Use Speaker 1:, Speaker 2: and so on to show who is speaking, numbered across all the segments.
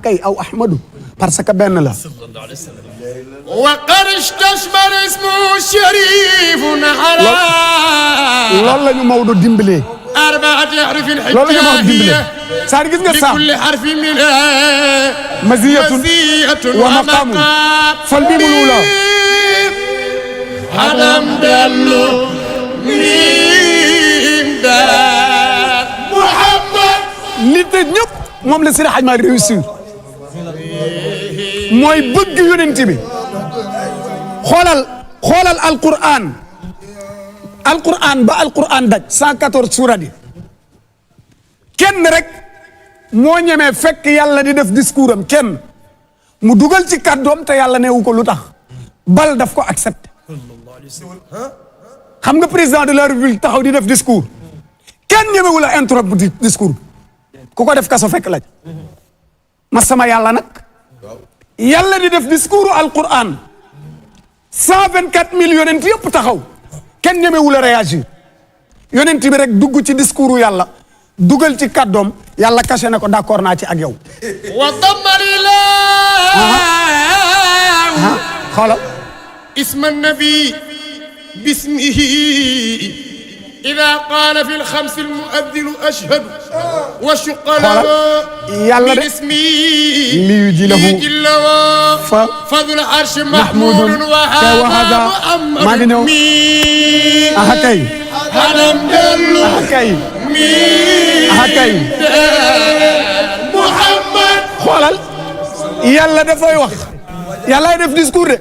Speaker 1: kay aw ahmadu parce que benn la
Speaker 2: wa qad istashmala ismu sharifun ala
Speaker 1: loolu la ñu Maodo dimbalee
Speaker 2: arbaati harfin
Speaker 1: loolu la ñu Maodo dimbalee saa gis nga saa
Speaker 2: kulli harfin min
Speaker 1: maziyatun wa maqaamun fal bi mu la
Speaker 2: alam dellu min daal Muhammad
Speaker 1: nit ñëpp moom la Seydi Hadji Malick réussir mooy bëgg yonent bi xoolal alquran ba alquran daj 114 surat yi kenn rek moo ñemee fekk yàlla di def discours am kenn mu dugal ci kàddoom te yàlla neewu ko lu tax bal daf ko accepté xam nga président de la république taxaw di def discours kenn ñemewu la interrompre discours ku ko def kaso fekk laaj ma sama yàlla nag yàlla di def discours alquran 124 000 yonent yëpp taxaw kenn ñemewu la réagir yonent bi rek dugg ci discours yàlla dugal ci kàddoom yàlla caché na ko d'accord naa ci ak yow.
Speaker 2: wa dammarila
Speaker 1: xoolal
Speaker 2: isma nabi bismihi ida qaala fi lxamsi almuaddinu ashhadu wa shuqala
Speaker 1: yàlla de liyu ji lahu fadul arshi mahmudun wa hada maa ngi ñëw aha kay
Speaker 2: hadam dellu
Speaker 1: aha kay aha kay
Speaker 2: Muhammad
Speaker 1: xoolal yàlla dafay wax yàllaay def discours de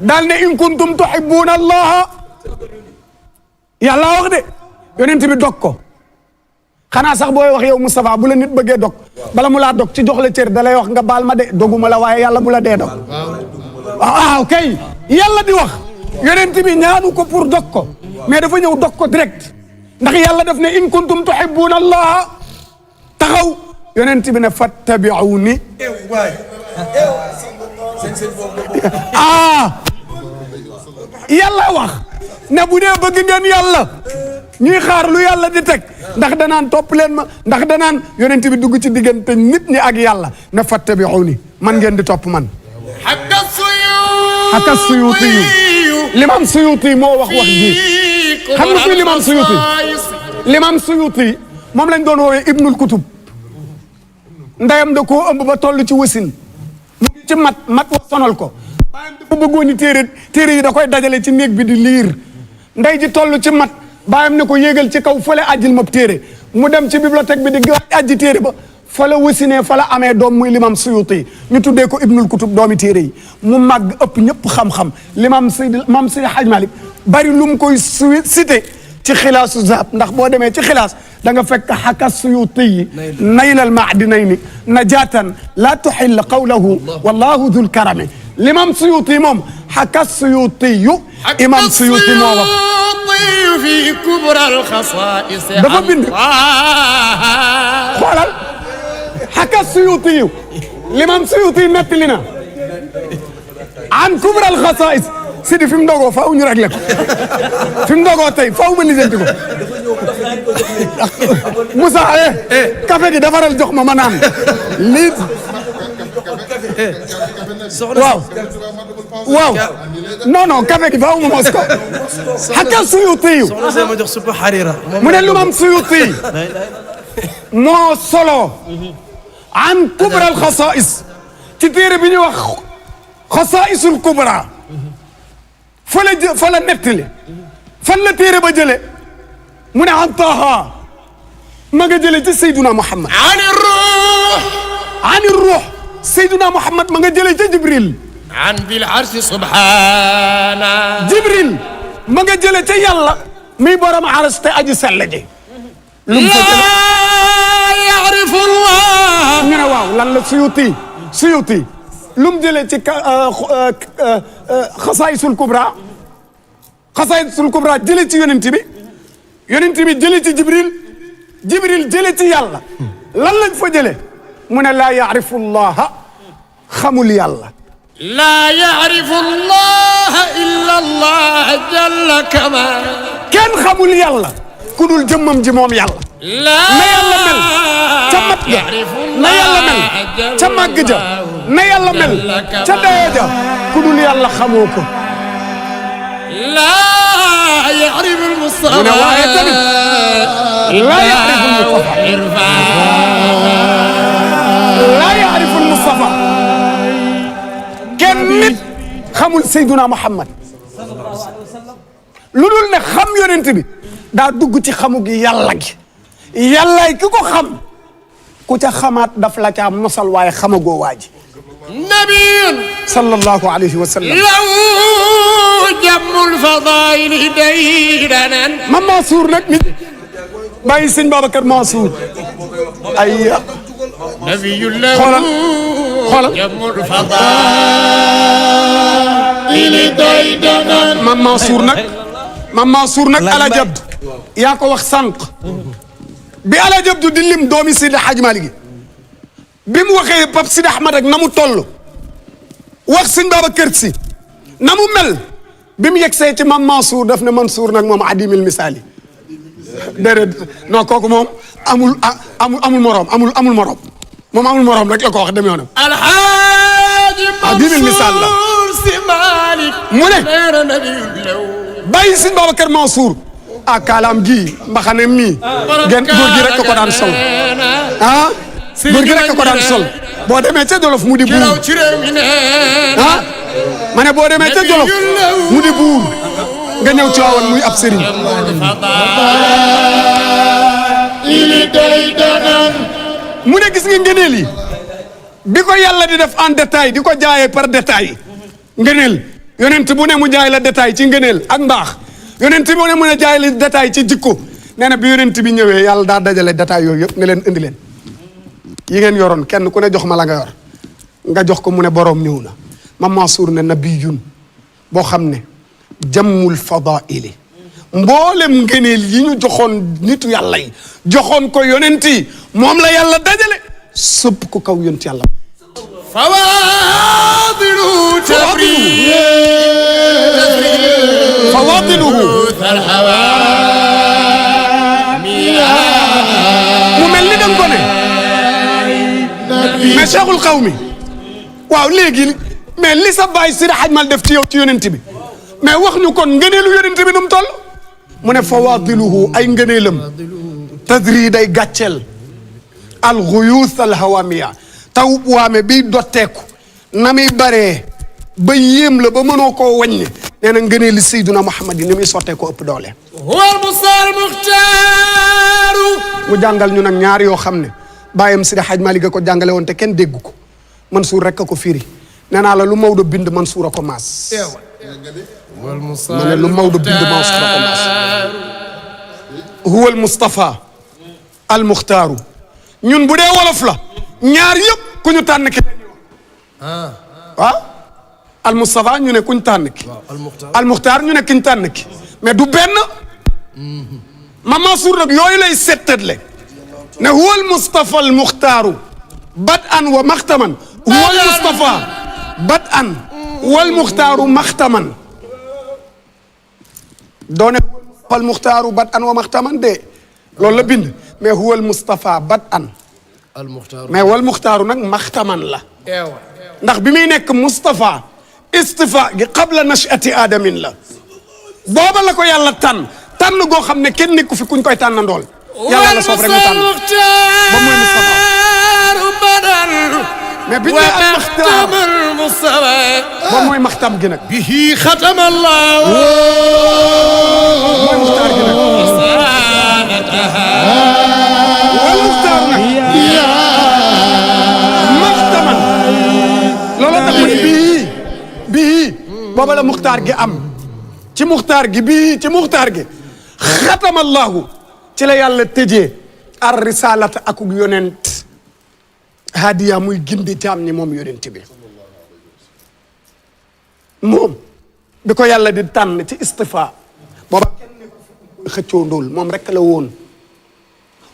Speaker 1: daal ne in kuntum tuhibbuna allaha yàlla wax de yonent bi dog ko xanaa sax booy wax yow Moustapha bu la nit bëggee dog bala mu laa dog ci jox la cër da lay wax nga baal ma de doguma la waaye yàlla bu la dee dog waaw kay yàlla di wax yonent bi ñaanu ko pour dog ko mais dafa ñëw dog ko direct ndax yàlla daf ne in kuntum tuhibbuna allaha taxaw yonent bi ne fattabi'uni yàlla wax ne bu dee bëgg ngeen yàlla ñuy xaar lu yàlla di teg ndax danaan topp leen ma ndax danaan yonent bi dugg ci diggante nit ñi ak yàlla ne fattabi'uni man ngeen di topp man haka Suyuti Limam Suyuti moo wax ji xam nga fi Limam Suyuti moom lañ doon woowee Ibnul Kutub ndeyam da koo ëmb ba toll ci wasin mu ngi ci mat wa sonal ko baayam dafa bëggoon ni téere yi da koy dajale ci néeg bi di liir ndey ji toll ci mat baayam ne ko yéegal ci kaw fële ajjil ma téere mu dem ci bibliothèque bi di ajji téere ba fa la wasinee fa la amee doom muy Limam Suyuti ñu tuddee ko Ibnul Kutub doomi téere yi mu màgg ëpp ñëpp xam-xam Limam Seydi Hadji Malick bari lu mu koy cité ci xilaasu zahab ndax boo demee ci xilaas da nga fekk xaka Suyuti yi naylal maadinayni najaatan la tuxill qawlahu wallahu dul karami Limam Suyuti moom xaka Suyuti yu imam Suyuti moo wax
Speaker 2: fi kubra alxasaais
Speaker 1: dafa bind xoolal xaka Suyuti yu Limam Suyuti nettali na an kubra alxasaais Sidi fi mu ndogoo faaw ñu réglé ko fi mu ndogoo tey faaw ma lijjanti ko Moussa café gi defaral jox ma naan lii waaw non café gi faaw ma mos ko xaka Suyuti yu mu ne Limam Suyuti moo solo an kubra al xasaais ci téere bi ñuy wax xasaisul kubra fa la nettali fan la téere ba jële mu ne an Taaha ma nga jële ci Seydina Muhammad ani ruux Seydina Muhammad ma nga jële ci Jibril
Speaker 2: an bil arshi subhana
Speaker 1: Jibril ma nga jële ca yàlla muy borom aras te aji sell ji lu mu fa jële
Speaker 2: ya'rifu Allah
Speaker 1: ñu ne waaw lan la Suyuti lu mu jëlee ci xasaayisul kubra jëlee ci yonent bi jëlee ci Jibril jëlee ci yàlla lan lañ fa jëlee mu ne laa yaarifu llaha xamul yàlla
Speaker 2: laa yaarifu llaha illa allah jalla kamal
Speaker 1: kenn xamul yàlla ku dul jëmmam ji moom yàlla na yàlla mel ca mat ga na yàlla mel ca màgg ja na yàlla mel ca dayo ja ku dul yàlla xamoo ko
Speaker 2: laa ya'rifu al-Mustafa
Speaker 1: mu ne waaye tamit laa ya'rifu al-Mustafa laa ya'rifu al-Mustafa kenn nit xamul Seydina Muhammad lu dul ne xam yonent bi daa dugg ci xamu gi yàlla gi yàllaay ki ko xam ku ca xamaat daf la caa mosal waaye xamagoo waa ji
Speaker 2: nabiyun
Speaker 1: sallallahu alayhi wa sallam
Speaker 2: lahu jammul fadaili daydanan
Speaker 1: ma Mansour nag nit bàyyi sëñ Babacar Mansour ay
Speaker 2: nabiyun lahu
Speaker 1: xoolal
Speaker 2: jammul fadaili daydanan
Speaker 1: ma Mansour nag ala jabd yaa ko wax sànq bi ala jabdu di lim doomi Seydi Hadji Malick bi mu waxee Pape Sidi Ahmad ak na mu toll wax sëñ Babacar Si na mu mel bi mu yegsee ci mam Mansour daf ne Mansour nag moom adimil misaali déedéet non kooku moom amul morom amul morom moom amul morom rek la ko wax dem yoonam
Speaker 2: alhaaji
Speaker 1: adimil misaal la
Speaker 2: Si Malick
Speaker 1: mu ne
Speaker 2: nabiyun lahu
Speaker 1: bàyyi sëñ Babacar Mansour ah kaalaam gi mbaxane mii gen góor gi rek ko daan sol ah góor gi rek ko daan sol boo demee ca Jolof mu di buur ah ma ne boo demee ca Jolof mu di buur nga ñëw ci waawoon muy ab sëriñ mu ne gis nga ngëneel yi bi ko yàlla di def en détail di ko jaayee par détail ngëneel yonent bu ne mu jaay la détail ci ngëneel ak mbaax yonent bi ne mën a jaay li détail ci jikko nee na bi yonent bi ñëwee yàlla daa dajale détail yooyu yëpp ne leen indi leen yi ngeen yoroon kenn ku ne jox ma la nga yor nga jox ko mu ne boroom ñëw na ma Mansour ne nabiyun boo xam ne jammul fadaili mboolem ngëneel yi ñu joxoon nitu yàlla yi joxoon ko yonent yi moom la yàlla dajale sëpp ko kaw yonent yàlla fawaadiluhu mu mel ni danga ko ne mais cheikhul xawmi waaw léegi mais li sa baay Sidi Hadj Mal def ci yow ci yonent bi mais wax ñu kon ngëneelu yonent bi nu mu toll mu ne fawaadiluhu ay ngëneelam tadri day gàcceel al ghuyuth al hawamiya taw waame biy dotteeku na muy baree ba yéem la ba mënoo koo wàññi nee na ngëneeli Seydina Muhammad yi ni muy sottee ko ëpp doole
Speaker 2: huwa al Mustafa al Mukhtar
Speaker 1: mu jàngal ñu nag ñaar yoo xam ne bàyyam Sidi Hadj Malick a ko jàngale woon te kenn dégg ko Mansour rek a ko firi nee naa la lu Maodo bind Mansour a ko maas ma ne lu Maodo bind Mansour a ko maas huwa al Mustafa al Mukhtar ñun bu dee wolof la ñaar yëpp ku ñu tànn ki waaw al Mustafa ñu ne kuñ tànn ki al Mukhtar ñu ne kiñ tànn ki mais du benn ma Mansour nag yooyu lay settatle ne huwa al Mustafa al Mukhtaru bad an wa maxtaman huwa al Mustafa bad an wal Mukhtaru maxtaman doone al Mukhtaru bad an wa maxtaman de loolu la bind mais huwa al Mustafa bad an mais wal Mukhtaru nag maxtaman la ndax bi muy nekk Mustafa istifa gi qabla nashati aadamin la booba la ko yàlla tànn goo xam ne kenn nekku fi kuñ koy tànn ndool yàlla la soob rek mu tànn ba mooy Mustafa mais bi ñu nee al Mukhtar ba mooy maxtam gi nag
Speaker 2: bihi xatama Allah
Speaker 1: mooy Mukhtar gi nag wal Mukhtar nag maxtaman looloo tax mu ne bii booba la Mukhtar gi am ci Mukhtar gi bii ci Mukhtar gi xatama Allahu ci la yàlla tëjee ar risalata akuk yonent hadiya muy gindi jaam ñi moom yonent bi moom bi ko yàlla di tànn ci istifa booba kenn xëccoo ndóol moom rek la woon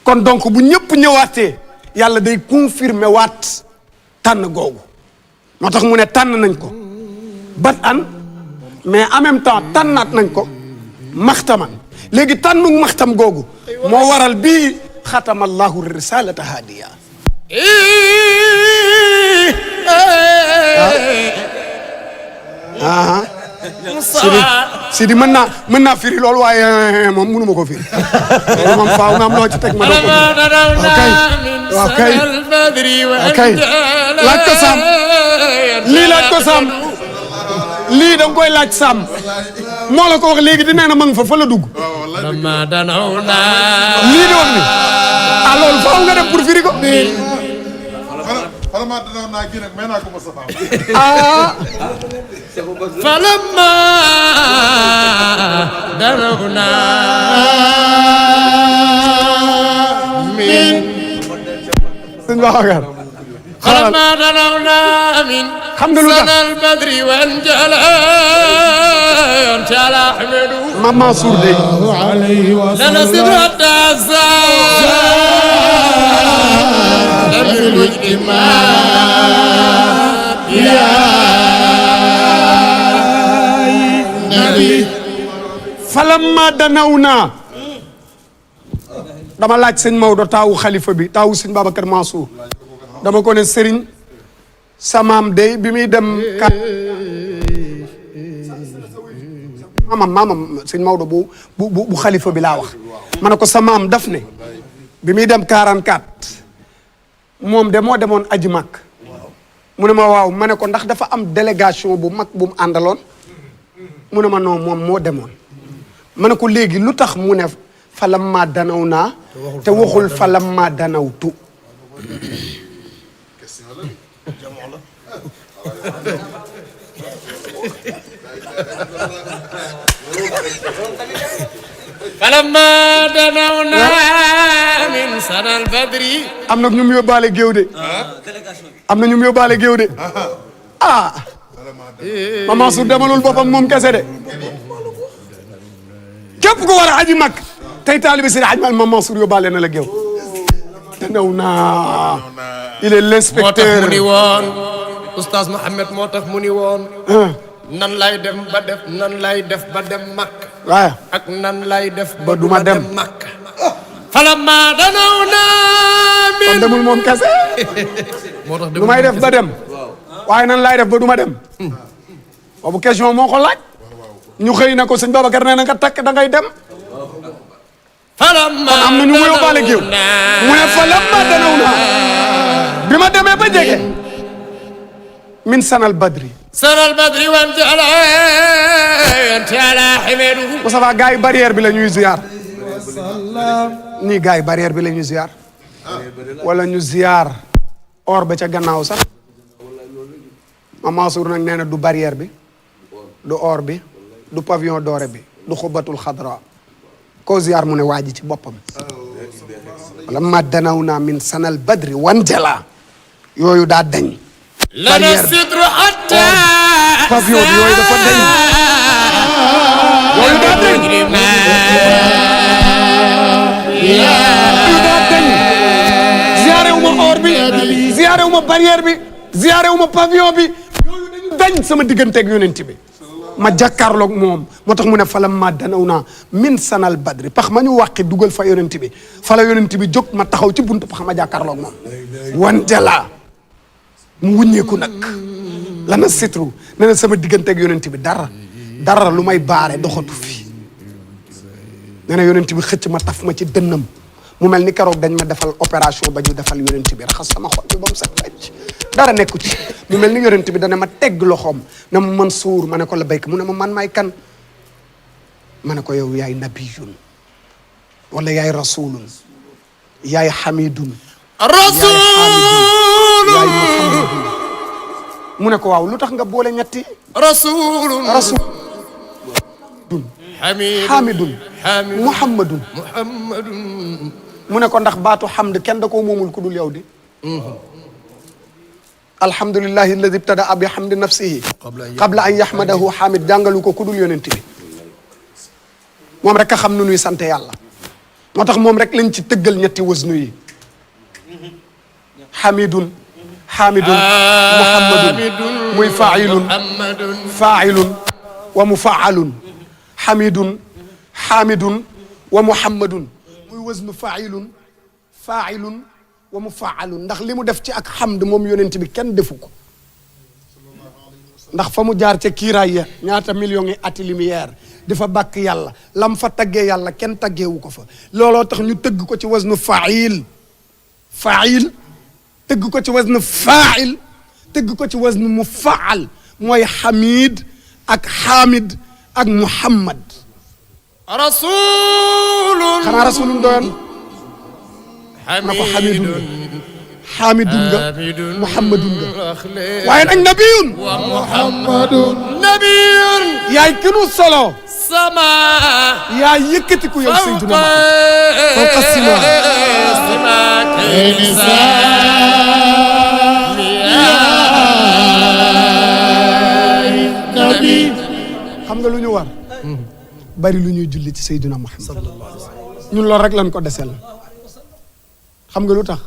Speaker 1: kon donc bu ñëpp ñëwaatee yàlla day confirmer waat tànn googu moo tax mu ne tànn nañ ko bat an mais en même temps tànnaat nañ ko maxtaman léegi tànnu maxtam googu moo waral bii xatama allahu risalata hadiya Sidi mën naa firi loolu waaye moom mënu ma ko firi loolu moom faaw nga am loo ci teg ma doon ko ok laaj ko Sam lii laaj ko Sam lii da nga koy laaj Sam moo la ko wax léegi di nee na ma nga fa la dugg lii di wax ni ah loolu faaw nga def pour firi ko
Speaker 3: فلما دنونا جينا ميناكم مصطفى
Speaker 2: فلما دنونا من فلما دنونا من سنة البدر وانجلى أحمد
Speaker 1: ماما سور دي
Speaker 2: لنا سدرة يا نبي
Speaker 1: فلما دنونا dama laaj sëñ Maodo taawu xalifa bi taawu sëñ Babacar Mansour dama ko ne sëriñ samaam de bi muy dem maamam sëñ Maodo bu xalifa bi laa wax ma ne ko samaam daf ne bi muy dem 44 moom de moo demoon aji màkk mu ne ma waaw ma ne ko ndax dafa am délégation bu mag bu mu àndaloon mu ne ma non moom moo demoon ma ne ko léegi lu tax mu ne falamma danaw naa te waxul falamma danawtu
Speaker 2: فلما دنونا من سنة البدر
Speaker 1: am na ñu mu yóbbaale géew de am na ñu mu yóbbaale géew de ah Mame Mansour demalul boppam moom kese de képp ko war a aji mag tey taalibe Seydi Hadji Malick Mame Mansour yóbbaale na la géew danaw naa il est l'inspecteur
Speaker 2: moo tax mu ni woon oustaz Mohamed moo tax mu ni woon nan lay dem ba def nan lay def ba dem Makka
Speaker 1: waaw
Speaker 2: ak nan lay def
Speaker 1: ba duma dem
Speaker 2: Makka falamma danawna min
Speaker 1: kon demul moom kese
Speaker 2: moo tax
Speaker 1: du may def ba dem waaye nan laay def ba duma dem boobu question moo ko laaj ñu xëy na ko sëñ Babacar nee na nga takk da ngay dem
Speaker 2: falamma
Speaker 1: kon am na ñu mu yóbbaale géew mu ne falamma danawna bi ma demee ba jege min sanal badri
Speaker 2: سنة البدر وانت على حميده
Speaker 1: Moustapha gars yi barrière bi la ñuy ziar nii gars yi barrière bi la ñuy ziar wala ñu ziar or ba ca gannaaw sax Mame Mansour nag nee na du barrière bi du or bi du pavillon doré bi du xubatul xadra koo ziar mu ne waa ji ci boppam wala ma danaw naa min sanal badri wan jala yooyu daa dañ
Speaker 2: لنا الستر حتى
Speaker 1: pavillon bi yooyu dafa dañ yooyu daa dañ yooyu daa dañ ziare wu ma or bi ziare wu ma barrière bi ziare wu ma pavillon bi yooyu dañu dañ sama digganteeg yonent bi ma jàkkaarloog moom moo tax mu ne falam ma danaw naa min sanal badri pax ma ñu wàqi dugal fa yonent bi fa la yonent bi jóg ma taxaw ci buntu pax ma jàkkaarloog moom wan jala mu wuññeeku nag lana sitru nee na sama digganteeg yonent bi dara lu may baare doxatu fi nee na yonent bi xëcc ma taf ma ci dënnam mu mel ni keroog dañ ma defal opération ba ñu defal yonent bi raxas sama xol bi ba mu set wecc dara nekku ci mu mel ni yonent bi dana ma tegg loxoom na ma Mansour ma ne ko la béyk mu ne ma man maay kan ma ne ko yow yaay nabiyun wala yaay rasulun yaay hamidun
Speaker 2: rasul
Speaker 1: yaay muhammadun mu ne ko waaw lu tax nga boole ñetti
Speaker 2: rasulun
Speaker 1: hamidun muhammadun mu ne ko ndax baatu hamd kenn da koo moomul ku dul yow di alhamdulillahi alladi ibtadaa bi hamdi nafsihi qabla an yahmadahu hamid jàngalu ko ku dul yonent bi moom rek a xam nu nuy sant yàlla moo tax moom rek lañ ci tëggal ñetti wasnu yi hamidun hamidun muhammadun muy failun wa mufaalun hamidun hamidun wa muhammadun muy wasnu failun wa mufaalun ndax li mu def ci ak xamd moom yonent bi kenn defu ko ndax fa mu jaar ca kiiraay ya ñaata millions yi ati lumière dafa bàkk yàlla lam fa taggee yàlla kenn taggeewu ko fa looloo tax ñu tëgg ko ci wasnu fail tëgg ko ci wasnu fail tëgg ko ci wasnu mufaal mooy xamid ak xaamid ak muhammad
Speaker 2: rasulun
Speaker 1: xanaa rasulun doyoon na ko xamidun nga muhammadun nga waaye nag nabiyun
Speaker 2: wa muhammadun nabiyun
Speaker 1: yaay kinu solo
Speaker 2: sama
Speaker 1: yaay yëkkatiku yow Seydina fawqa sima
Speaker 2: nabi
Speaker 1: xam nga lu ñu war bari lu ñuy julli ci Seydina Muhammad ñun loolu rek lañ ko desel xam nga lu tax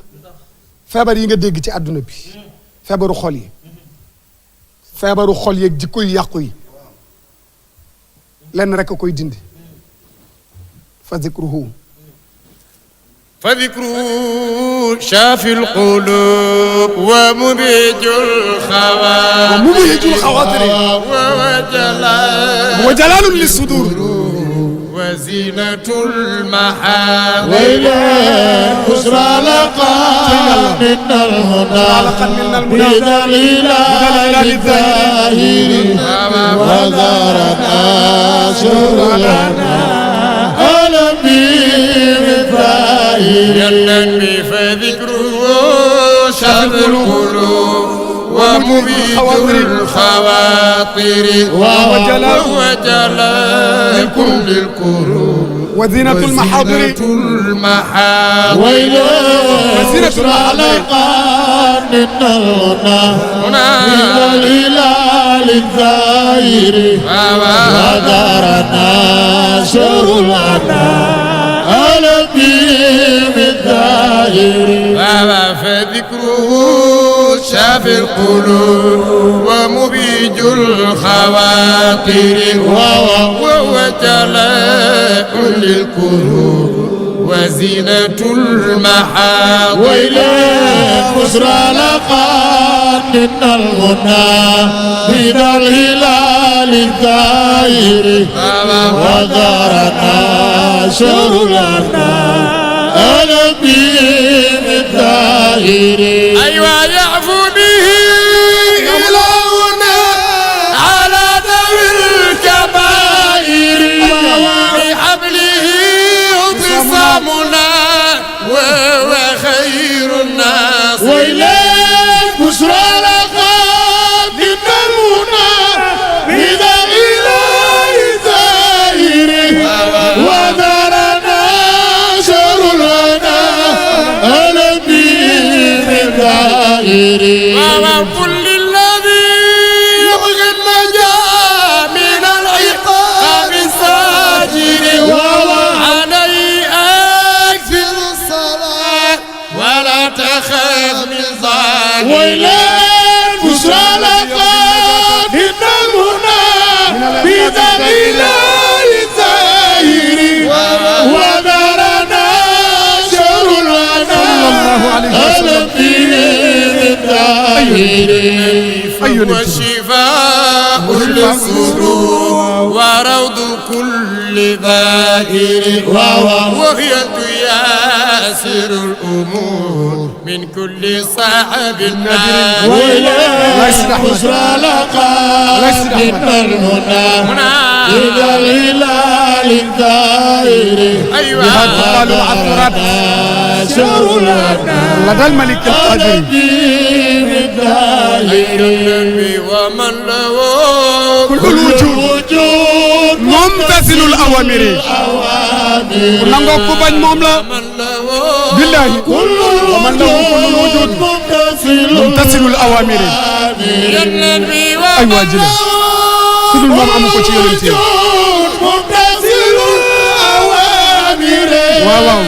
Speaker 1: feebar yi nga dégg ci àdduna bi feebaru xol yeeg jikko yu yàqu yi lenn rek a koy dindi fa zikruhu
Speaker 2: شافي القلوب ومبهج
Speaker 1: الخواطر وجلال للصدور
Speaker 2: وزينة المحال
Speaker 4: بشرى لقى من الهدى بدليل الظاهر وذرنا شرنا
Speaker 2: ينبي فذكره شر القلوب ومبيد الخواطر وجلاء كل الكروب
Speaker 1: وزينة المحاضر
Speaker 4: وزينة العلاقات هنا الهلال الظاهر وذرنا شرنا
Speaker 2: فذكره شافي القلوب ومبيج الخواطر وهو جلاء للكروب وزينة المحاضر
Speaker 4: وإليه بشرى لقات من الغنى من الهلال الظاهر وذرنا شرنا البين الظاهر
Speaker 2: أيوة يعفو به إلهنا على ذوي الكبائر بحبله اعتصامنا وهو خير الناس
Speaker 4: وإليك بشرى لقات من المنى بذا الإله الظاهر وذرنا شر لنا البين الظاهر
Speaker 2: وكل الذي يبغي النجاة من العقاب الساجر عليه أكثر الصلاة ولا تخاف من ظالم
Speaker 4: وإليك بشرى لقات من المنى بذا الإله الظاهر وذرنا شر لنا البين الظاهر
Speaker 2: والشفاء للصدور وروض كل ذاكر وهي تياسر الأمور من كل صعب النار
Speaker 4: وإليك بشرى لقات من المنى إذا الهلال الظاهر
Speaker 2: أيوة
Speaker 1: قالوا العثرات
Speaker 4: شر لنا
Speaker 1: لدى الملك القدير
Speaker 4: الدين الظاهر
Speaker 2: ومن له
Speaker 1: كل الوجود ممتثل الأوامر nangoo ku bañ moom la billahi ومن له كل الوجود ممتثل الأوامر ay waa jële ku dul moom amu ko ci yonent yi waaw waaw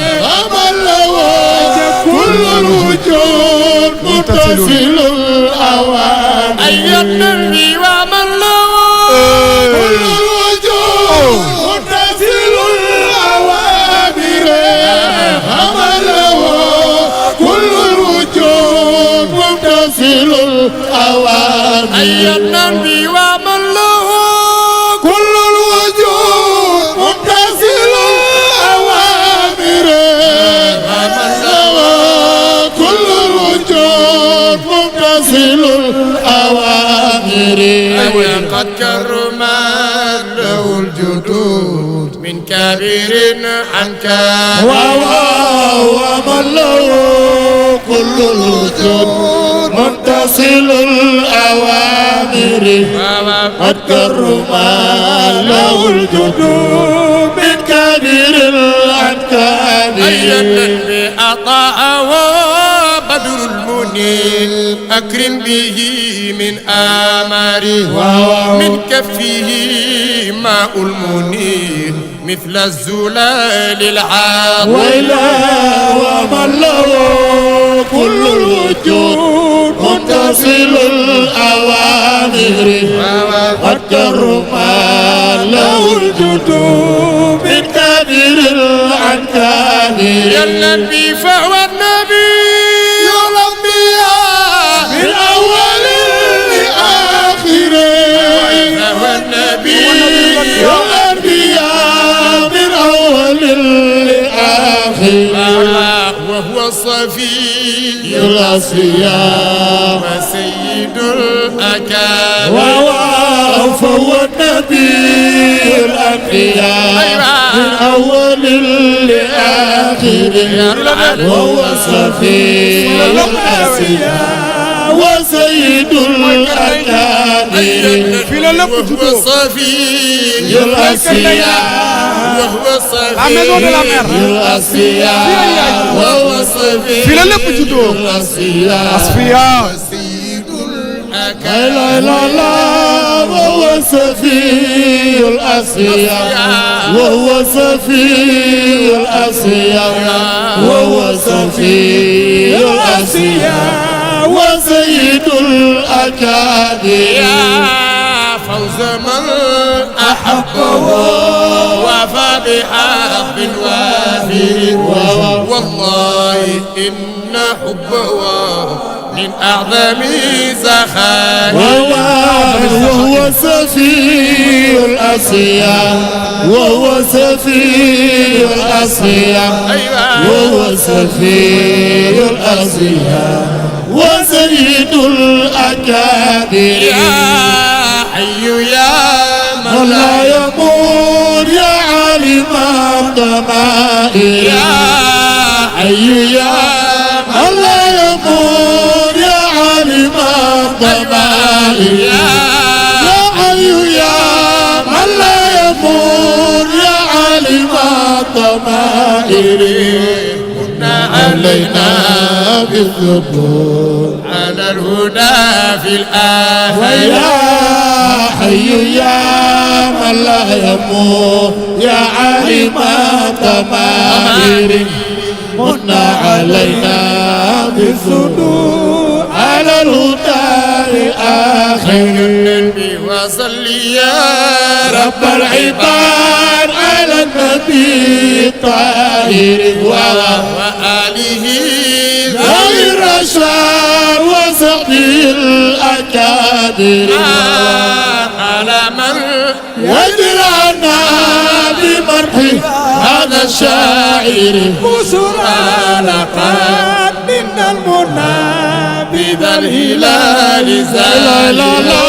Speaker 4: كل الوجود متصل الأوامر
Speaker 2: أي النبي ومن له
Speaker 4: كل الوجود متصل الأوامر عمله كل الأوامر
Speaker 2: أي النبي ومن له
Speaker 4: كل الوجود متصل الأوامر كل الوجود متصل الأوامر
Speaker 2: قد كرم له الجدود من كبير عن كبير
Speaker 4: ومن له كل الوجود متصل الأوامر قد كرم له الجدود من كبير عن كبير
Speaker 2: أي النبي أطاعه بدر المنير أكرم به من آماره من كفه ماء المنير مثل الزلال العاطر
Speaker 4: ومن له كل الوجود متصل الأوامر قد كرم له الجدود من كبير عن كبير
Speaker 2: يا النبي فهو النبي
Speaker 4: الأنبياء من أول لآخر
Speaker 2: فهو النبي
Speaker 4: الأنبياء من أول لآخر
Speaker 2: وهو الصفي
Speaker 4: الأصفياء
Speaker 2: وسيد الأكابر
Speaker 4: فهو النبي الأنبياء من أول لآخر وهو صفي الأصفياء وسيد الأكابر
Speaker 2: وهو صفي
Speaker 4: الأصفياء
Speaker 2: وهو
Speaker 1: La maison de la mer.
Speaker 4: الأصفياء وهو صفي
Speaker 1: Fii la lépp juddoo.
Speaker 4: الأصفياء
Speaker 1: Asfiya.
Speaker 2: سيد
Speaker 4: لا
Speaker 2: الأكابر
Speaker 4: لا لا وهو صفي الأصفياء وهو صفي الأصفياء وهو صفي الأصفياء وسيد الأكابر
Speaker 2: يا فوز من أحبه وفى بحق وافر والله إن حبه من أعظم زخارف
Speaker 4: وهو صفي الأصفياء وهو صفي الأصفياء وهو صفي الأصفياء وسيد الأكابر
Speaker 2: يا حي يا
Speaker 4: من
Speaker 2: من
Speaker 4: لا يموت يا عالم الضمائر
Speaker 2: يا
Speaker 4: حي يا من لا يموت يا عالم الضمائر يا حي يا من لا يموت يا عالم الضمائر علينا بالثبوت
Speaker 2: على الهدى في الآخرة
Speaker 4: ويا حي يا من لا يموت يا عالم الضمائر من علينا بالثبوت على الهدى الآخر
Speaker 2: النبي وصل يا
Speaker 4: رب العباد على النبي الطاهر
Speaker 2: وآله
Speaker 4: ذوي الرشاد وصحبه الأكابر
Speaker 2: على من
Speaker 4: يجرعنا بمرحه هذا الشاعر بشرى لقد منا المنى
Speaker 2: بذا الهلال
Speaker 4: لا لا لا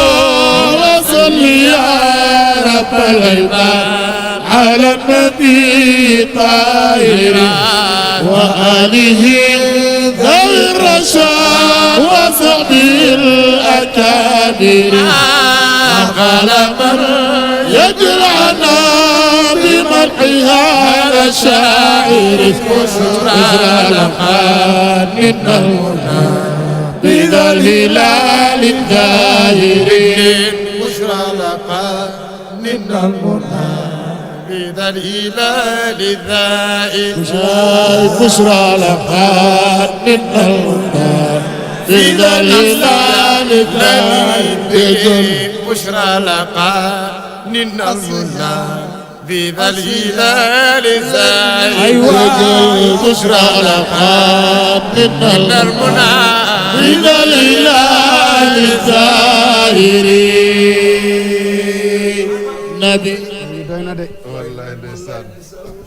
Speaker 4: وصل يا رب العباد على النبي طاهر وآله ذوي الرشاد وصحبه الأكابر على من يجرعنا بمرح هذا الشاعر بشرى لقد منا المنى بذا الهلال الداهر
Speaker 2: بشرى لقد منا المنى بذا الهلال الذائر
Speaker 4: بشرى لقد منا المنى بذا الهلال الداهر
Speaker 2: بشرى لقد منا المنى بذا الهلال الذائر
Speaker 4: أيوة بشرى لقد منا
Speaker 2: المنى
Speaker 4: بذا الهلال خيري نبي
Speaker 1: doy na de
Speaker 3: wallaay ndeysaan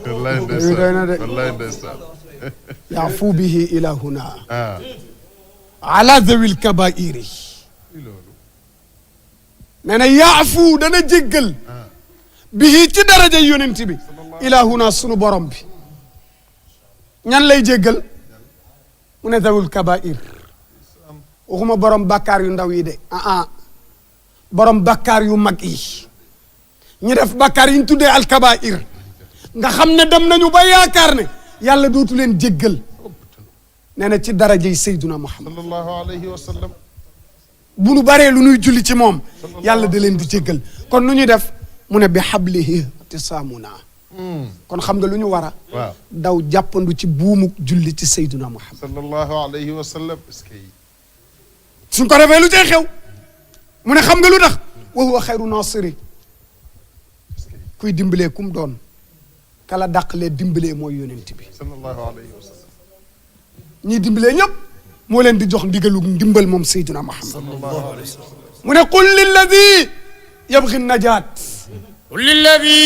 Speaker 3: wallaay
Speaker 1: doy na de
Speaker 3: wallaay ndeysaan
Speaker 1: yaafu bihi ilahuna
Speaker 3: ah
Speaker 1: ala zawil kabairi nee na yaafu dana jéggal bihi ci daraja yonent bi ilahuna sunu borom bi ñan lay jéggal mu ne zawil kabair waxuma borom bàkkaar yu ndaw yi de borom bàkkaar yu mag yi ñi def bàkkaar yi ñu tuddee alkabair nga xam ne dem nañu ba yaakaar ne yàlla dootu leen jéggal nee na ci darajey Seyduna Muhammad
Speaker 3: sallallahu alayhi wa sallam
Speaker 1: bu nu baree lu nuy julli ci moom yàlla da leen di jéggal kon nu ñuy def mu ne bi hablihi tisaamuna kon xam nga lu ñu war a
Speaker 3: waaw
Speaker 1: daw jàppandu ci buumu julli ci Seyduna Muhammad
Speaker 3: sallallahu alayhi wa sallam est-ce que
Speaker 1: suñ ko defee lu cay xew mu ne xam nga lu tax wa huwa xayru nasiri kuy dimbalee kum doon kala dàqlee dimbalee mooy yonent bi
Speaker 3: sallallahu alayhi wa sallam
Speaker 1: ñii dimbalee ñëpp moo leen di jox ndigalu ndimbal moom Seydina Muhammad
Speaker 3: sallallahu alayhi wa sallam
Speaker 1: mu ne qul lilladi yabgi najaat
Speaker 2: qul lilladi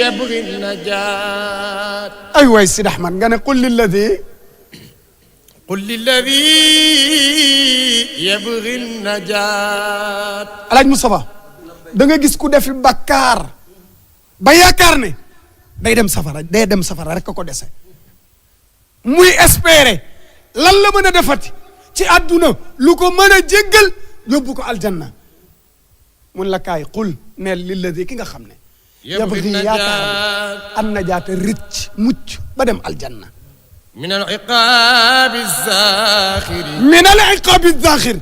Speaker 2: yabgi najaat
Speaker 1: ay waay Sidi Ahmad nga ne qul lilladi
Speaker 2: qul lilladi yabgi najaat
Speaker 1: alaaj Moustapha da nga gis ku defi bakkaar ba yaakaar ne day dem safara rek ko dese muy espérer lan la mën a defati ci àdduna lu ko mën a jéggal yóbbu ko aljanna mun la kaay qul neel lilladi ki nga xam ne yabgi yaakaar an najaata rëcc mucc ba dem aljanna
Speaker 2: min al iqaabi zaaxiri
Speaker 1: min al iqaabi zaaxir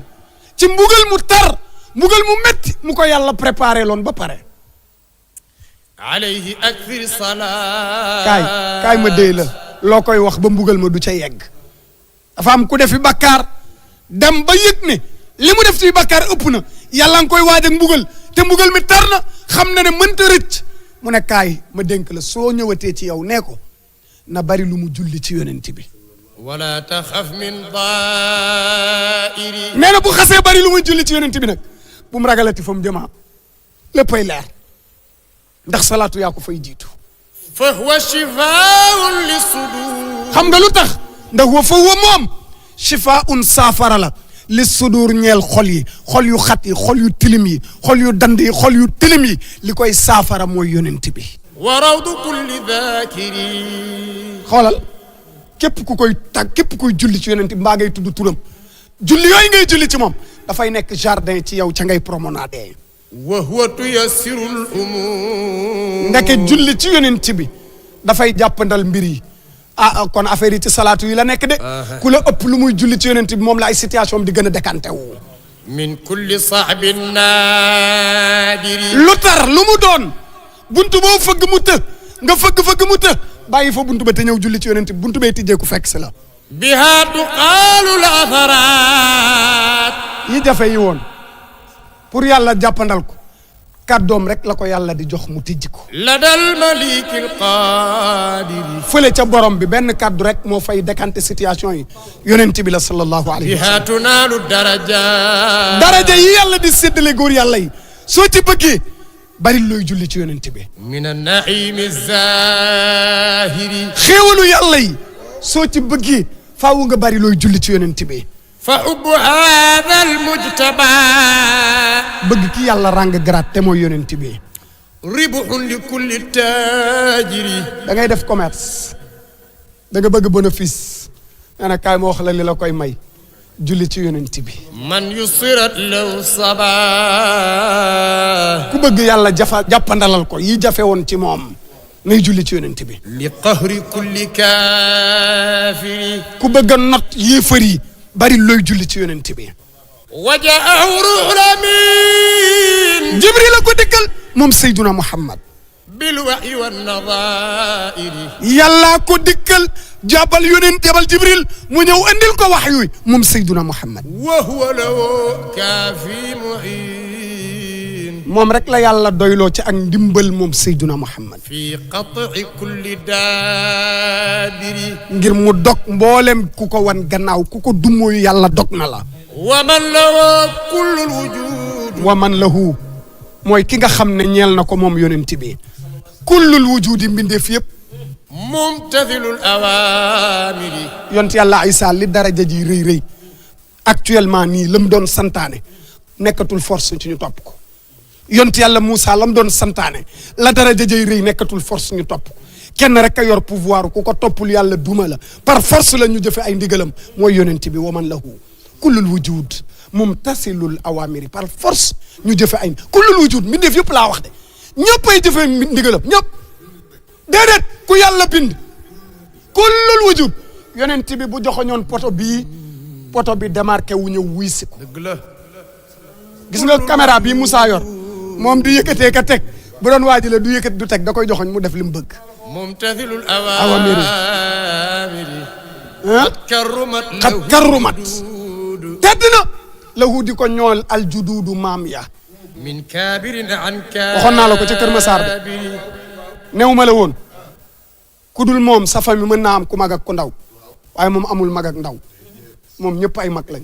Speaker 1: ci mbugal mu tar mbugal mu metti mu ko yàlla préparé loon ba pare
Speaker 2: alayhi akthir salaat
Speaker 1: kaay ma déy la loo koy wax ba mbugal ma du ca yegg dafa am ku defi bakkaar dem ba yëg ne li mu def ci bakkaar ëpp na yàlla nga koy waaj ak mbugal te mbugal mi tar na xam na ne mënta rëcc mu ne kaay ma dénk la soo ñëwatee ci yow nee ko na bari lu mu julli ci yonent bi
Speaker 2: wala taxaf min daa'iri
Speaker 1: nee na bu xasee bari lu muy julli ci yonent bi nag bu mu ragalati fa mu jëmaa léppay leer ndax salaatu yaa ko fay jiitu
Speaker 2: fa huwa shifaa'un li sudur
Speaker 1: xam nga lu tax ndax wa fa huwa moom shifaa'un saafara la li sudur ñeel xol yi xol yu xat yi xol yu tilim yi xol yu dand yi xol yu tilim yi li koy saafara mooy yonent bi
Speaker 2: wa rawdu kulli dhaakiri
Speaker 1: xoolal képp ku koy tag képp kuy julli ci yonent bi mbaa ngay tudd turam julli yooyu ngay julli ci moom dafay nekk jardin ci yow ca ngay promenade
Speaker 2: wa huwa tuyassirul umuur
Speaker 1: ndeke julli ci yonent bi dafay jàppandal mbir yi kon affaire yi ci salaatu yi la nekk de ku la ëpp lu muy julli ci yonent bi moom la ay situation di gën a décanté wu
Speaker 2: min kulli saabin naadiri
Speaker 1: lu tar lu mu doon buntu boo fëgg mu të nga fëgg mu të bàyyi fa buntu ba te ñëw julli ci yonent bi buntu bee tijjeeku fekk si la
Speaker 2: biha tuqaalu l atharaat
Speaker 1: yi jafe yi woon pour yàlla jàppandal ko kàddoom rek la ko yàlla di jox mu tijji ko
Speaker 2: ladal maliki l qaadiri
Speaker 1: fële ca borom bi benn kàddu rek moo fay décanté situation yi yonent bi la sallallahu alayhi wa
Speaker 2: biha
Speaker 1: sallam
Speaker 2: tunaalu darajaat
Speaker 1: daraja yi yàlla di séddale góor yàlla yi soo ci bëggee bari looy julli ci yonent bi
Speaker 2: min annaimi zahiri
Speaker 1: xéewalu yàlla yi soo ci bëggee faawu nga bari looy julli ci yonent bi
Speaker 2: fa hubbu haadha almujtaba
Speaker 1: bëgg ki yàlla ràng grade te mooy yonent bi
Speaker 2: ribhun li kulli taajiri
Speaker 1: da ngay def commerce da nga bëgg bénéfice nee na kaay ma wax la li la koy may julli ci yonent bi
Speaker 2: man yusirat law saba
Speaker 1: ku bëgg yàlla jàppandalal ko yi jafe woon ci moom ngay julli ci yonent bi
Speaker 2: li qahri kulli kaafiri
Speaker 1: ku bëgg a not yéefar yi bari looy julli ci yonent bi
Speaker 2: wajaahu ruhul amin
Speaker 1: jibril la ko dikkal moom Seydina Muhammad
Speaker 2: bil wahyi wan nadairi
Speaker 1: yàlla ko dikkal jabal jibril mu ñëw andil ko wax yu moom Seydina Muhammad
Speaker 2: wa huwa lahu kaafi muhin
Speaker 1: moom rek la yàlla doyloo ci ak ndimbal moom Seydina Muhammad
Speaker 2: fi qat'i kulli daabiri
Speaker 1: ngir mu dog mboolem ku ko wan gannaaw ku ko dumóoyu yàlla dog na la
Speaker 2: wa man lahu kullul wujud
Speaker 1: wa man lahu mooy ki nga xam ne ñeel na ko moom yonent bi kullul wujudi mbindeef yëpp
Speaker 2: mumtathilul awamiri
Speaker 1: yonent yàlla Isa li daraja ji rëy rëy actuellement nii la mu doon santaane nekkatul force ci ñu topp ko yonent yàlla Moussa la mu doon santaane la daraja ji rëy nekkatul force ñu topp ko kenn rek a yor pouvoir ku ko toppul yàlla duma la par force la ñu jëfe ay ndigalam mooy yonent bi wa man lahu kullul wujud mumtasilul awamiri par force ñu jëfe ay kullul wujud mbindeef yëpp laa wax de ñëpp ay jëfe ndigalam ñëpp déedéet ku yàlla bind kullul wujud yonent bi bu joxoñoon poto bi démarqué wu ñëw wuy si ko
Speaker 2: dëgg la
Speaker 1: gis nga caméra bii Moussa yor moom du yëkkatee ka teg bu doon waajale du yëkkat du teg da koy joxoñ mu def li mu bëgg
Speaker 2: mumtathilul awamiri
Speaker 1: xat karrumat tedd na lahu di ko ñool aljuduudu maam ya
Speaker 2: min kabirin an kabiri
Speaker 1: waxoon naa la ko ca Kër Massar de new ma la woon ku dul moom sa famille mën naa am ku mag ak ku ndaw waaye moom amul mag ak ndaw moom ñëpp ay mag lañ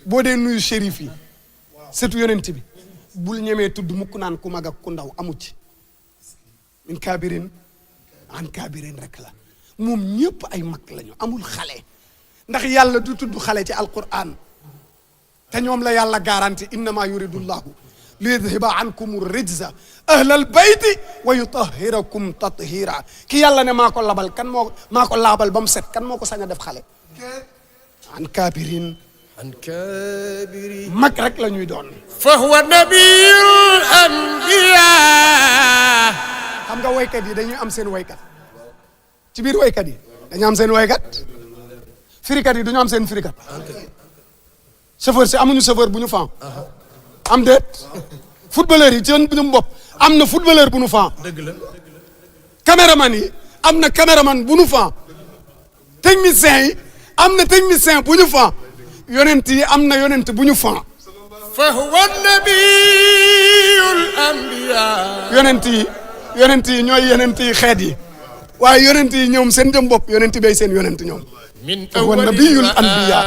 Speaker 1: boo dee nuyu shérif yi surtout yonent bi bul ñemee tudd mukk naan ku mag ak ku ndaw amu ci min kabirin an kabirin rek la moom ñëpp ay mag lañu amul xale ndax yàlla du tudd xale ci alquran te ñoom la yàlla garanti innama yuridu llahu li yudhiba ankum rijza ahlal bayti wa yutahhirakum tathira ki yàlla ne maa ko labal kan moo maa ko laabal ba mu set kan moo ko sañ a def xale an kabirin mag rek la ñuy doon
Speaker 2: fa huwa nabiyul anbiya
Speaker 1: xam nga waykat yi dañuy am seen waykat ci biir waykat yi dañu am seen waykat firikat yi dañu am seen firikat chauffeur si amuñu chauffeur bu ñu fan am déet footballeur yi ci seen bopp am na footballeur bu ñu fan
Speaker 2: dëgg la
Speaker 1: caméraman yi am na caméraman bu ñu fan technicien yi am na technicien bu ñu fan yonent yi am na yonent bu ñu fan
Speaker 2: fa huwa nabiyul anbiya
Speaker 1: yonent yi ñooy yonent yi xeet yi waaye yonent yi ñoom seen jëm bopp yonent bay seen yonent ñoom fa huwa nabiyul anbiya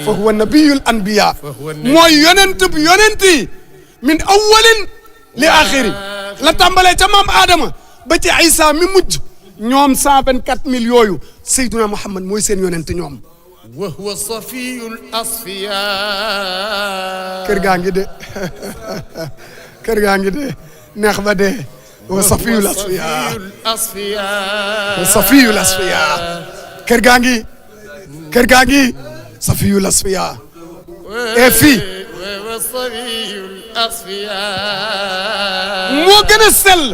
Speaker 1: fa huwa nabiyul anbiya mooy yonent bi yonent yi min awwalin li axiri la tàmbalee ca maam Adama ba ci Isa mi mujj ñoom 124 000 yooyu Seydina Muhammad mooy seen yonent ñoom
Speaker 2: wa huwa safiyul asfiya
Speaker 1: kër gaa ngi de kër gaa ngi de neex ba de wa safiyul asfiya wa safiyul asfiya kër gaa ngi safiyul asfiya et fii
Speaker 2: wa safiyul asfiya
Speaker 1: moo gën a sell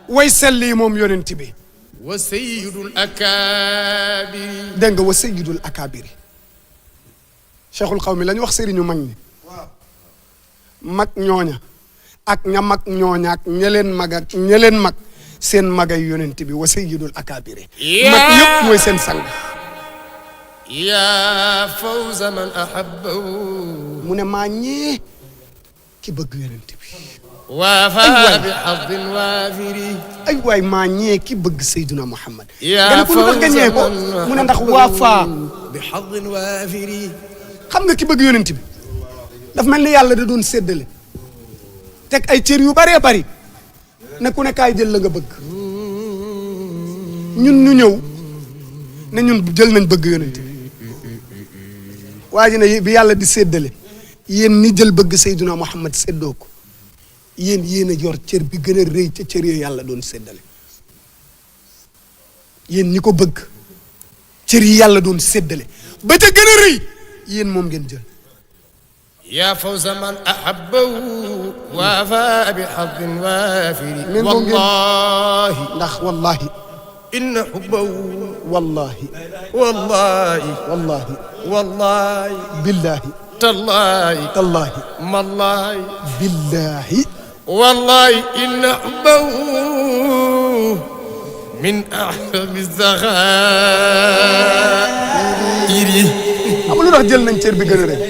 Speaker 1: way sell yi moom yonent bi
Speaker 2: wa sayyidul akabiri
Speaker 1: dégg nga wa sayyidul akabiri cheikhul xawmi la ñu wax sëriñu mag ñi mag ñooña ak ña mag ñooña ak ñeleen mag ak ñeleen mag seen magay yonent bi wa sayyidul akabiri mag yëpp mooy seen sang
Speaker 2: ya fawza man ahabbahu
Speaker 1: mu ne maa ñee ki bëgg yonent bi
Speaker 2: waafa bi haddin waafiri
Speaker 1: ay waay maa ñee ki bëgg Seydina Muhammad
Speaker 2: yaa
Speaker 1: ko lu tax nga ñee ko mu ne ndax waafa
Speaker 2: bi haddin waafiri
Speaker 1: xam nga ki bëgg yonent bi daf mel ni yàlla da doon séddale teg ay cër yu bëree bëri ne ku ne kaay jël la nga bëgg ñun ñu ñëw ne ñun jël nañ bëgg yonent bi waa ji ne bi yàlla di séddale yéen ni jël bëgg Seydina Muhammad séddoo ko yéen a yor cër bi gën a rëy ca cër yooyu yàlla doon séddale yéen ñi ko bëgg cër yi yàlla doon séddale ba ca gën a rëy yéen moom ngeen jël
Speaker 2: ya fawza man ahabbahu waafa bi haddin waafiri wallahi
Speaker 1: ndax wallahi
Speaker 2: inna hubbahu
Speaker 1: wallahi
Speaker 2: wallahi
Speaker 1: wallahi
Speaker 2: wallahi
Speaker 1: billahi
Speaker 2: tallahi
Speaker 1: tallahi
Speaker 2: mallahi
Speaker 1: billahi
Speaker 2: wallahi inna hubbahu min ahsani zaxairi
Speaker 1: xam lu tax jël nañ cër bi gën a rëy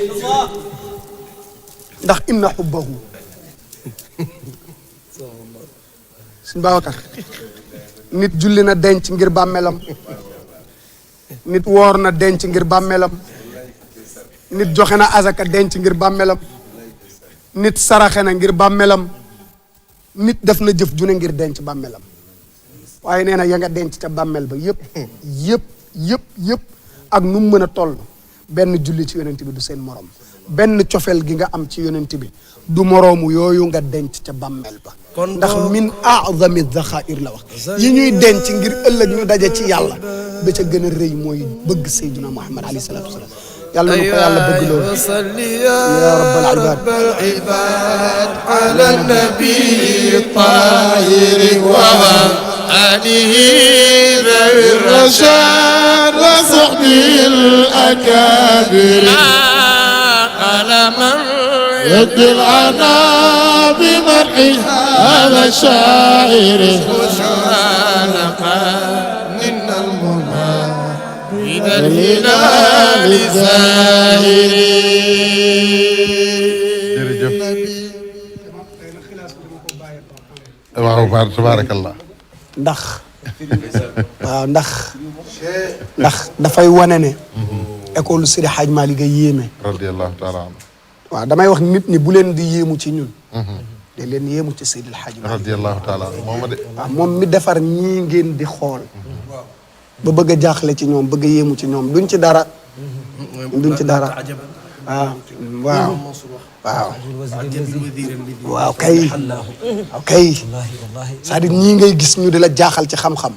Speaker 1: ndax inna hubbahu suñ Babacar nit julli na denc ngir bàmmeelam nit woor na denc ngir bàmmeelam nit joxe na azaka denc ngir bàmmeelam nit saraxe na ngir bàmmeelam nit def na jëf ju ne ngir denc bàmmeelam waaye nee na ya nga denc ca bàmmeel ba yëpp ak nu mu mën a toll benn julli ci yonent bi du seen morom benn cofeel gi nga am ci yonent bi du moroomu yooyu nga denc ca bàmmeel ba ndax min a'zami dhaxaa'ir la wax yi ñuy denc ngir ëllëg ñu daje ci yàlla ba ca gën a rëy mooy bëgg Seydina Muhammad alayhi salaatu wasalaam yàlla na ko yàlla bëgg loolu ya rabbal ibad
Speaker 4: ala nabi tahir wa alihi dhawi rashad wa sahbihi al-akabir
Speaker 2: على من
Speaker 4: يبدي العنا بمرح هذا الشاعر
Speaker 2: من المنى إذا الهلال الزاهر
Speaker 3: waaw tabaarakallah
Speaker 1: ndax waaw ndax dafay wane ne école Seydi Hadj Malick a yéeme
Speaker 3: radiyallahu taala anhu
Speaker 1: waaw damay wax nit ñi bu leen di yéemu ci ñun de leen yéemu ci Seydi Hadj Malick
Speaker 3: radiyallahu taala anhu moom de
Speaker 1: waaw moom mi defar ñii ngeen di xool ba bëgg a jaaxle ci ñoom bëgg a yéemu ci ñoom duñ ci dara waaw waaw kay c'est-à-dire ñii ngay gis ñu di la jaaxal ci xam-xam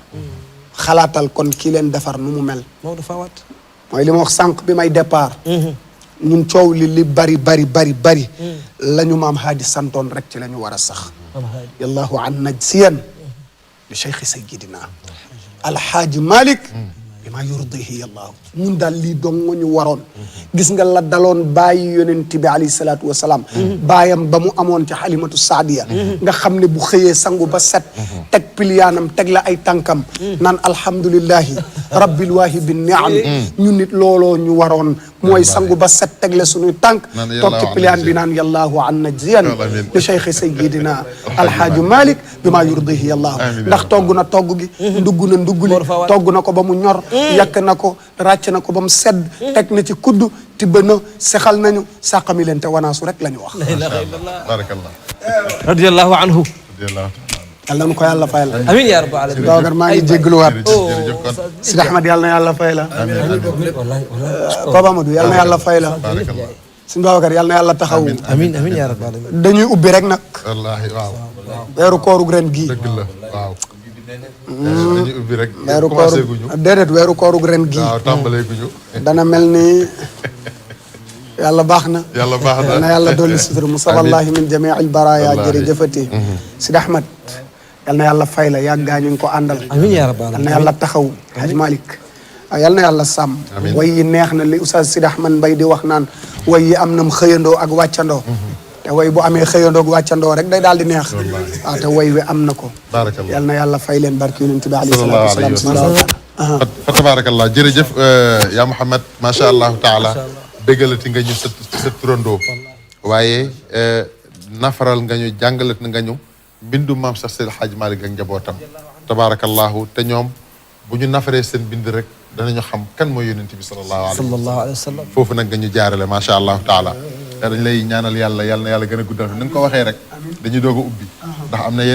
Speaker 1: xalaatal kon kii leen defar nu mu mel mooy li ma wax sànq bi may départ ñun coow li bari la ñu maam haadi santoon rek ci la ñu war a sax yallahu an najsiyan li cheikhi sayyidina alhaaji Malick bi ma yurdihi yallahu ñun daal lii dong nga ñu waroon gis nga la daloon bàyyi yonent bi alayhi salaatu wasalaam baayam ba mu amoon ci xalimatu saadiya nga xam ne bu xëyee sangu ba set teg piliyaanam teg la ay tànkam naan alhamdulillahi rabbil waahibi niam ñun nit looloo ñu waroon mooy sangu ba set teg la suñuy tànk toog ci piliyaan bi naan yallahu an najziyan li cheikh sayidina alhaaji Malick bi maa yurdihi yallahu ndax togg na togg gi ndugg na ndugg li togg na ko ba mu ñor yàq na ko ràcc na ko ba mu sedd teg na ci kudd tibb na sexal nañu sàqami leen te wanaasu rek la ñu wax
Speaker 3: barakallah
Speaker 5: radiyallahu anhu
Speaker 1: yàlla na ko yàlla fay la
Speaker 5: amiin yaa rabbal aalamiin
Speaker 1: Babacar maa ngi jégaluwaat
Speaker 3: jërëjëf kon
Speaker 1: Sidi Ahmed yàlla na yàlla fay la Papa Amadou yàlla na yàlla fay la
Speaker 3: barakallah
Speaker 1: Sidi Babacar yàlla na yàlla taxawu
Speaker 5: amiin amiin yaa rabbal aalamiin
Speaker 1: dañuy ubbi rek nag
Speaker 3: wallaahi waaw
Speaker 1: weeru kooru ren gii
Speaker 3: dëgg la waaw dañuy ubbi rek
Speaker 1: weeru
Speaker 3: commencé
Speaker 1: kooru
Speaker 3: guñu
Speaker 1: déedéet weeru kooru ren gii
Speaker 3: waaw tàmbalee guñu
Speaker 1: dana mel ni yàlla baax na
Speaker 3: yàlla baax na
Speaker 1: na yàlla dolli sutura musawallahi min jamii al baraya jërëjëfati Sidi Ahmed yal na yàlla fay la yàggaa ñu ngi ko àndal
Speaker 5: amiin yaa rabbal
Speaker 1: yal na yàlla taxaw Hadj Malick yal na yàlla sàmm way yi neex na li Oustaz Sidi Ahmed Mbaye di wax naan way yi am nam xëyandoo ak wàccandoo te way bu amee xëyandoo ak wàccandoo rek day daal di neex waaw te way wi am na ko
Speaker 3: barakallah
Speaker 1: yal na yàlla fay leen barki yonent bi alayhi salaatu wasalaam
Speaker 3: fa tabarakallah jërëjëf yaa Mouhamed macha allahu taala déggalati nga ñu sa turandoo waaye nafaral nga ñu jàngalat nga ñu mbindu maam sax Seydi Hadj Malick ak njabootam tabarakallahu te ñoom bu ñu nafaree seen bind rek danañu xam kan mooy yonent bi sallallahu alayhi wa sallam foofu nag nga ñu jaarale macha allahu taala te dañ lay ñaanal yàlla na yàlla gën a guddal ni nga ko waxee rek dañuy doog a ubbi ndax am na yeneen